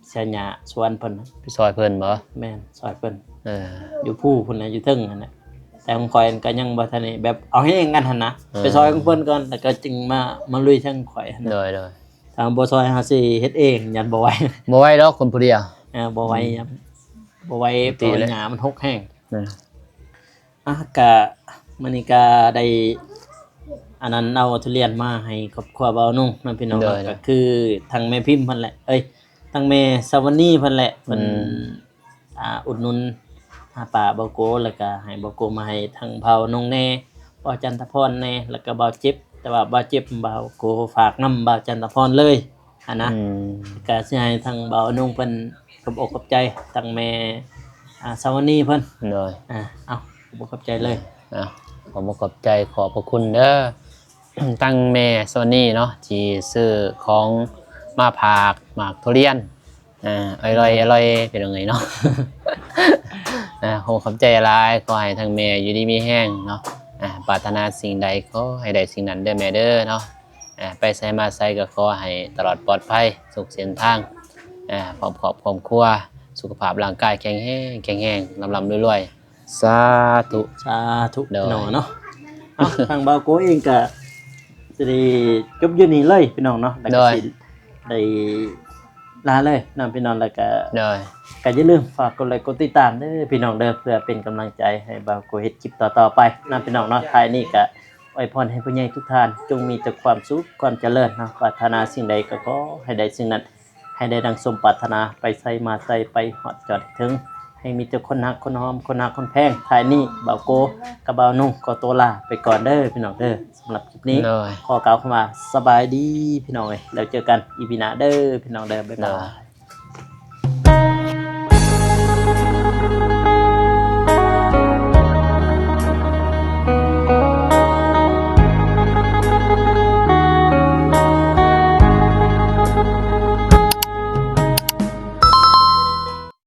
ເສຍຫຍ້າສວນເພິ່ນນະ. ໄປຊ່ອຍເພິ່ນບໍ່? ແມ່ນ ຊ່ອຍເພິ່ນ. ເອີ ຢູ່ພູພຸ້ນນະ ຢູ່ເທິງຫັ້ນນະ. ແຕ່ຂອງຂ້ອຍກໍຍັງບໍ່ທັນໄດ້ແບບເອົາແຮງກັນຫັ້ນນະ. ເອີ ໄປຊ່ອຍຂອງເພິ່ນກ່ອນ ແລ້ວກໍຈຶ່ງມາ ມາລຸຍທາງຂ້ອຍຫັ້ນນະ. ໂດຍ ໂດຍ. ຖ້າບໍ່ຊ່ອຍເຮົາຊິເຮັດເອງ ຢ້ານບໍ່ໄຫວ. ບໍ່ໄຫວດອກຄົນຜູ້ດຽວ. ເອີ ບໍ່ໄຫວ. ອືມ ບໍ່ໄຫວ ຕິ ເພາະຫຍ້າມັນຫົກແຮງ. ເອີ ອ່ະ ກະມື້ນີ້ກະໄດ້ອັນນັ້ນ ເອົາທຸລຽນມາໃຫ້ຄອບຄົວບ່າວນຸ່ງເນາະ ພີ່ນ້ອງເນາະ. ໂດຍ ກໍຄືທາງແມ່ພິມເພິ່ນແຫຼະ ເອີຍ ທາງແມ່ສາວະນີເພິ່ນແຫຼະ ເພິ່ນ ອືມ ອ່າ ອຸດໜູນຫາປາບ່າວໂກ ແລ້ວກະໃຫ້ບ່າວໂກມາໃຫ້ທາງບ່າວນຸ່ງແດ່ ບ່າວຈັນທະພອນແດ່ ແລ້ວກະບ່າວເຈັບ. ແຕ່ວ່າບ່າວເຈັບ ບ່າວໂກຝາກນຳບ່າວຈັນທະພອນເລີຍ. ຫັ້ນນະ. ອືມ ກະຊິໃຫ້ທາງບ່າວນຸ່ງເພິ່ນຂອບອົກຂອບໃຈທາງແມ່ ອ່າ ສາວະນີເພິ່ນ. ໂດຍ. ອ່າ ເອົາ ຂອບອົກຂອບໃຈເລີຍ. ອ່າ ຂອບອົກຂອບໃຈ ຂອບພະຄຸນເດີ ທາງແມ່ສາວະນີເນາະ ທີ່ຊື້ຂອງມາຝາກ ໝາກທຸລຽນ ອ່າ ອະລ່ອຍ ອະລ່ອຍ ພີ່ນ້ອງເອີຍເນາະ. ອ່າ ຂໍຂອບໃຈຫຼາຍ ຂໍໃຫ້ທາງແມ່ຢູ່ດີມີແຮງເນາະ. ອ່າ ປາດຖະໜາສິ່ງໃດ ຂໍໃຫ້ໄດ້ສິ່ງນັ້ນເດີແມ່ເດີເນາະ. ອ່າ ໄປໃສມາໃສກໍຂໍໃຫ້ຕະຫຼອດປອດໄພ ທຸກເສັ້ນທາງ. ອ່າ ພ້ອມຄອບຄອບຄົວ ສຸຂະພາບຮ່າງກາຍແຂງແຮງ ແຂງແຮງ ລ່ຳໆລວຍໆ ສາທຸ ສາທຸ. ໂດຍ ເນາະ ເນາະ. ເອົ້າ ທາງບ່າວໂກເອງກໍຈະໄດ້ຈົບຢູ່ນີ້ເລີຍ ພີ່ນ້ອງເນາະ. ແລ້ວກໍ ໂດຍ ຊິໄດ້ລາເລີຍເນາະ ພີ່ນ້ອງ. ແລ້ວກໍ ໂດຍ ກໍຢ່າລືມຝາກກົດໄລກົດຕິດຕາມເດີ ພີ່ນ້ອງເດີ ເພື່ອເປັນກຳລັງໃຈໃຫ້ບ່າວໂກເຮັດຄລິບຕໍ່ໆໄປເນາະ ພີ່ນ້ອງເນາະ. ທ້າຍນີ້ກໍ ອວຍພອນໃຫ້ຜູ້ໃຫຍ່ທຸກທ່ານຈົ່ງມີແຕ່ຄວາມສຸກຄວາມຈະເລີນເນາະ, ປາດຖະໜາສິ່ງໃດກໍຂໍໃຫ້ໄດ້ສິ່ງນັ້ນ, ໃຫ້ໄດ້ດັ່ງສົມປາດຖະໜາ, ໄປໃສມາໃສ ໄປຮອດຈອດເຖິງ, ໃຫ້ມີແຕ່ຄົນຮັກຄົນຫອມ ຄົນຮັກຄົນແພງ. ທ້າຍນີ້ບ່າວໂກກັບບ່າວນຸ່ງຂໍຕົວລາໄປກ່ອນເດີພີ່ນ້ອງເດີ. ສຳລັບຄລິບນີ້ ໂດຍ ຂໍກ່າວຄຳວ່າສະບາຍດີພີ່ນ້ອງເອີຍ ແລ້ວເຈີກັນອີພີໜ້າເດີພີ່ນ້ອງເດີ. ບາຍບາຍ.